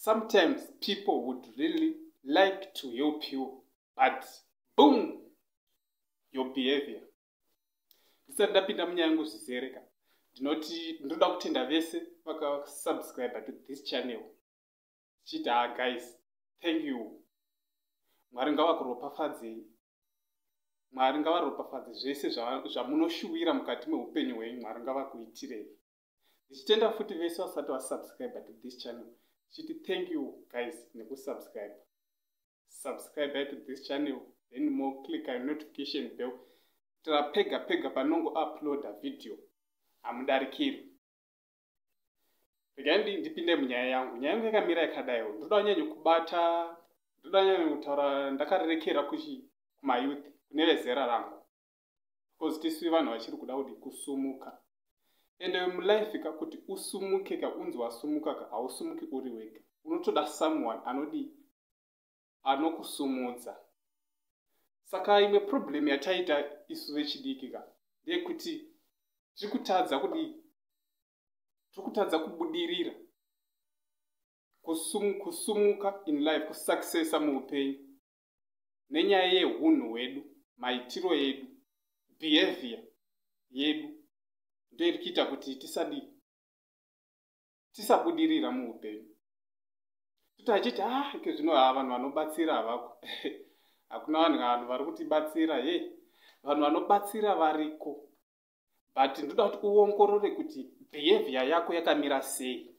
Sometimes people would really like to help you, but boom, your behavior. Ndisati ndapinda munyaya yangu zvizere ka, ndinoti ndinoda kutenda vese vakasubscribe to this channel. Tichiti, ha guys, thank you. Mwari ngavakuropafadzei. Mwari ngavaropafadze zvese zvamunoshuwira mukati meupenyu hwenyu. Mwari ngavakuitirei. Ndichitenda futi vese vasati vasubscribe to this channel, tichiti thank you guys nekusubscribe. Subscribe to this channel, then more click notification bell tira pega pega panongo uploada video, hamudarikiri. Regai ndipinde munyaya yangu. Nyaya yangu yakamira yakadaiwo. Ndoda kunyanya kubata, ndoda kunyanya kutaura ndakarerekera kuchi kumayouth, kune vezera rangu, because tisu vanhu vachiri kuda kuti kusumuka. Ende mulife ka, kuti usumuke ka, unzi wasumuka ka, hausumuki uri wega. Unotoda someone anodi anokusumudza. Saka imwe problem yataita isu vechidiki ka ndeyekuti tiri kutadza kudii? Tiri kutadza kubudirira, kusumuka in life, kusuccessa muupenyu nenyaya yeunhu hwedu, maitiro edu, behavior yedu ndo iri kuita kuti tisadii, tisabudirira muupenyu. Toti achiti, ah, ike zvino, ha, vanhu vanobatsira havako, hakuna vanhu vari kutibatsira. He, vanhu vanobatsira variko, but ndoda kuti uongorore kuti behavior yako yakamira sei,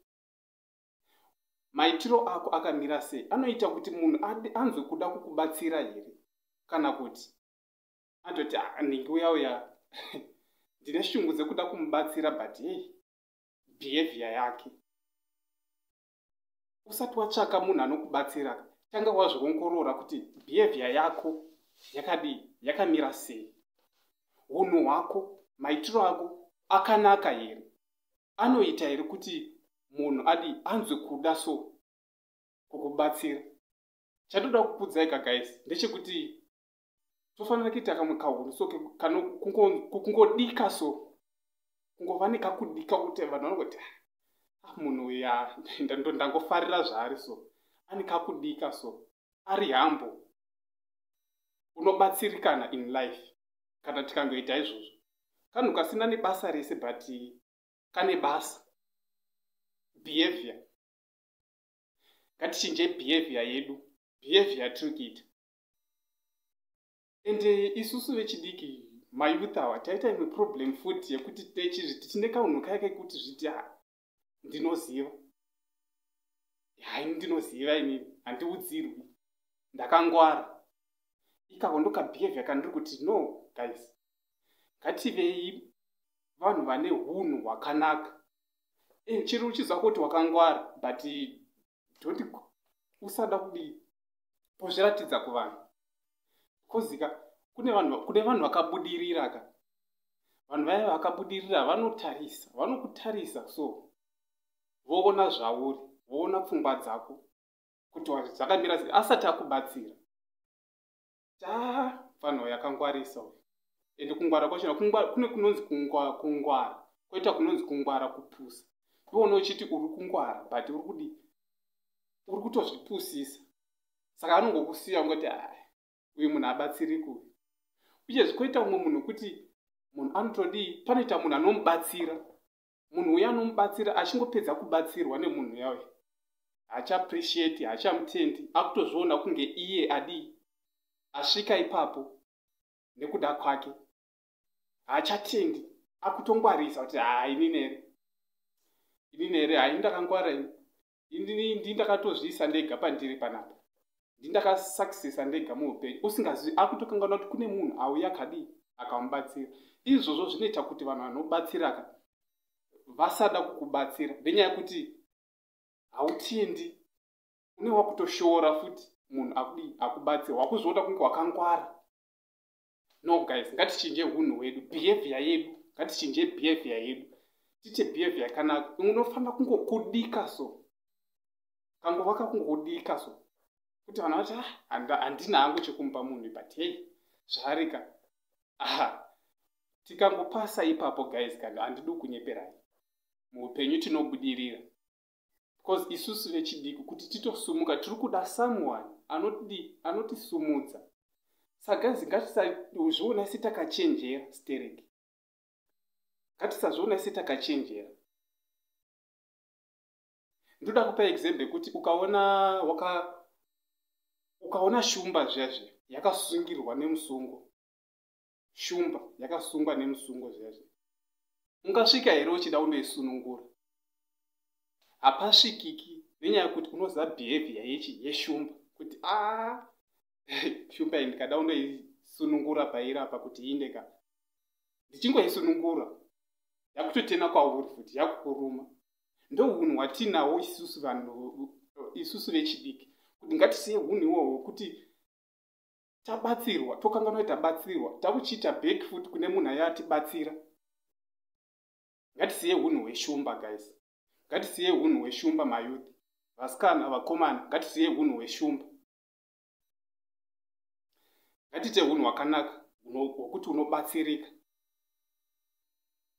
maitiro ako akamira sei, anoita kuti munhu anzwe kuda kukubatsira here, kana kuti anototi, ah, nhingi uya uya, ndine shungu dzekuda kumubatsira, but hey, behavior yake. Usati watsvaka munhu anokubatsira, tanga wazviongorora kuti behavior yako yakadii, yakamira sei, unhu hwako, maitiro ako akanaka here, anoita here kuti munhu adi anzwe kuda so kukubatsira. Chandoda kukuudzai ka guys ndechekuti tofanira kuita kamwe kahunhu so kungodika so, kungova nekakudika kuti vanhu vanongoti, ah, munhu uyu ndangofarira zvaari so, ane kakudika so, ari humble, unobatsirikana in life. Kana tikangoita izvozvo, kanhu kasina nebasa rese but kane basa, behavior. Ngatichinje behavior yedu, behavior yatiri kuita. Ende isusu vechidiki, mayouth awa, taita imwe problem futi yekuti techizviti tine kaunhu kaya kekuti zviti, ah, ndinoziva, hai, ndinoziva inini, handiudzirwi, ndakangwara. Ikako ndokabehavior kandiri kuti no guys, ngativei vanhu vane unhu hwakanaka. Chiri uchiziva kuti wakangwara, but don't, usada kudii, kuzviratidza kuvanhu, because ka kune vanhu vakabudirira ka. Vanhu vaya vakabudirira vanotarisa, vanokutarisa so, voona zvauri, voona pfungwa dzako kuti dzakamira sei asati akubatsira. Ta vanhu yakangwarisa uyu. Ende kungwara kwachona kune kunonzi kungwara, kwoita kunonzi kungwara kupusa. Iwona uchiti uri kungwara, but uri kudii? Uri kutozvipusisa. Saka anongokusiya, ungoti, uyu munhu abatsiriki uyu. Uyezve kwoita umwe munhu wekuti munhu anotodii, panoita munhu anomubatsira. Munhu uyu anomubatsira, achingopedza kubatsirwa nemunhu uyauya, haachaappreciate, haachamutendi, akutozviona kunge iye adii, asvika ipapo nekuda kwake. Haachatendi, akutongwarisa kuti, haa, inini here, inini here, haini, ndakangwara ini, ini ndi ndakatozviisa ndega pandiri panapa, ndi ndakasuccessa ndega muupenyu. Usingazivi, akutokanganwa kuti kune munhu auya akadii, akamubatsira. Izvozvo zvinoita kuti vanhu vanobatsiraka vasada kukubatsira nenyaya yekuti hautendi. Une wakutoshora futi munhu akudii, akubatsira, wakuzviona kunge wakangwara. No guys, ngatichinje unhu hwedu, behavior yedu. Ngatichinje behavior yedu, tiite behavior yakanaka. Unofanira kungokudika so, kangova kakungodika so kuti vanhu vati, ah, handina hangu chekumupa munhu, but hey, zvaarika. Aha, tikangopasa ipapo guys, kana handidi kunyeperai, muupenyu tinobudirira. Because isusu vechidiki, kuti titosumuka, tiri kuda someone anotidi, anotisumudza. Saka guys, ngatisazviona setakachenjera stereki, ngatisazviona setakachenjera. Ndoda kupa example yekuti ukaona waka ukaona shumba zviya zviya yakasungirwa nemusungo, shumba yakasungwa nemusungo zviya zviya, ungasvika here uchida kundoisunungura? Hapasvikiki, nenyaya yekuti unoziva behavior yechi yeshumba, kuti a shumba iyi ndikada kundoisunungura pairi apa kuti iinde ka, ndichingoisunungura yakutotena kwauri futi, yakukuruma. Ndo unhu hwatinawo isusu vanhu, isusu vechidiki, kuti ngatisiye unhu ihwohwo hwekuti tabatsirwa tokanganwa kuti tabatsirwa, takuchiita back futi kune munhu aiye atibatsira. Ngatisiye unhu hweshumba, guys, ngatisiye unhu hweshumba. Mayouth, vasikana, vakomana, ngatisiye unhu hweshumba. Ngatiite unhu hwakanaka hwokuti unobatsirika.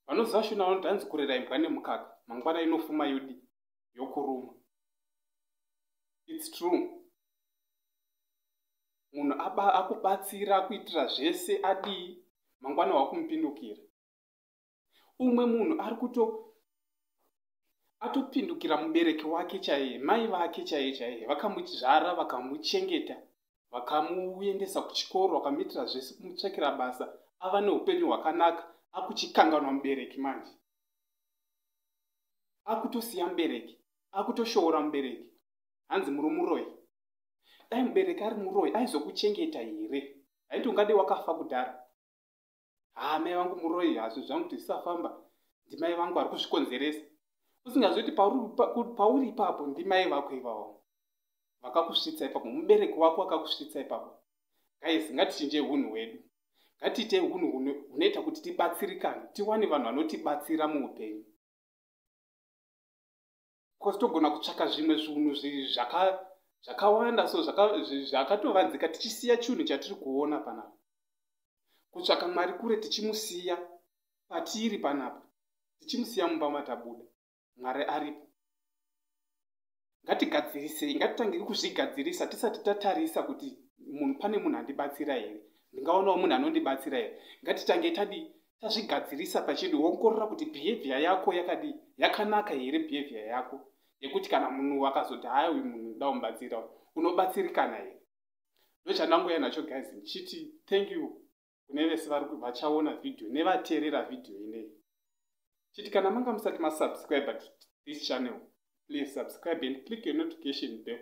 Vanoziva Shona vanoti hanzi kurera imbwa nemukaka, mangwana inofuma yodi yokuruma. It's true. Munhu akubatsira, akuitira zvese, adii, mangwana wakumupindukira. Umwe munhu ari kuto atopindukira mubereki wake chaiye, mai vake chaiye chaiye, vakamuzvara, vakamuchengeta, vakamuendesa kuchikoro, vakamuitira zvese, kumutsvakira basa, ava neupenyu hwakanaka, akuchikanganwa mubereki manje, akutosiya mubereki, akutoshoora mubereki, hanzi muri muroyi. Dai mubereki ari muroyi, aizokuchengeta here? Haiti ungade wakafa kudhara. Ha, mai vangu muroyi, hazvo zvangu kuti zvisafamba, ndimai vangu vari kuzvikonzeresa. Usingazoti pauri ipapo ndimai vako ivavo vakakusvitsa ipapo, mubereki wako akakusvitsa ipapo. Guys, ngatichinje unhu hwedu. Ngatiite unhu hunoita kuti tibatsirikane, tiwane vanhu vanotibatsira muupenyu, because togona kutsvaka zvimwe zvinhu zvakawanda so zvakatovanzika, tichisiya chinhu chatiri kuona panapa. Kutsvaka Mwari kure, tichimusiya patiri panapa, tichimusiya mumba matabuda. Mwari aripo. Ngatigadzirisei, ngatitangei kuzvigadzirisa tisati tatarisa kuti munhu, pane munhu andibatsira here, ndingaonawo munhu anondibatsira here. Ngatitangei tadii, tazvigadzirisa pachedu. Wongorora kuti behavior yako yakadii, yakanaka here behavior yako, yekuti kana munhu akazoti, "Hai, uyu munhu ndoda kumubatsira," unobatsirikana here? Ndochandangoya nacho, guys, ndichiti thank you kune vese vari vachaona vhidhiyo nevateerera vhidhiyo ineyi. Chiti kana manga musati masubscribe to this channel, please subscribe and click your notification bell.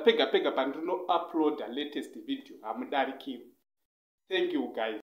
Pega pega pandinouploada latest video, hamudarikiri. Thank you, guys.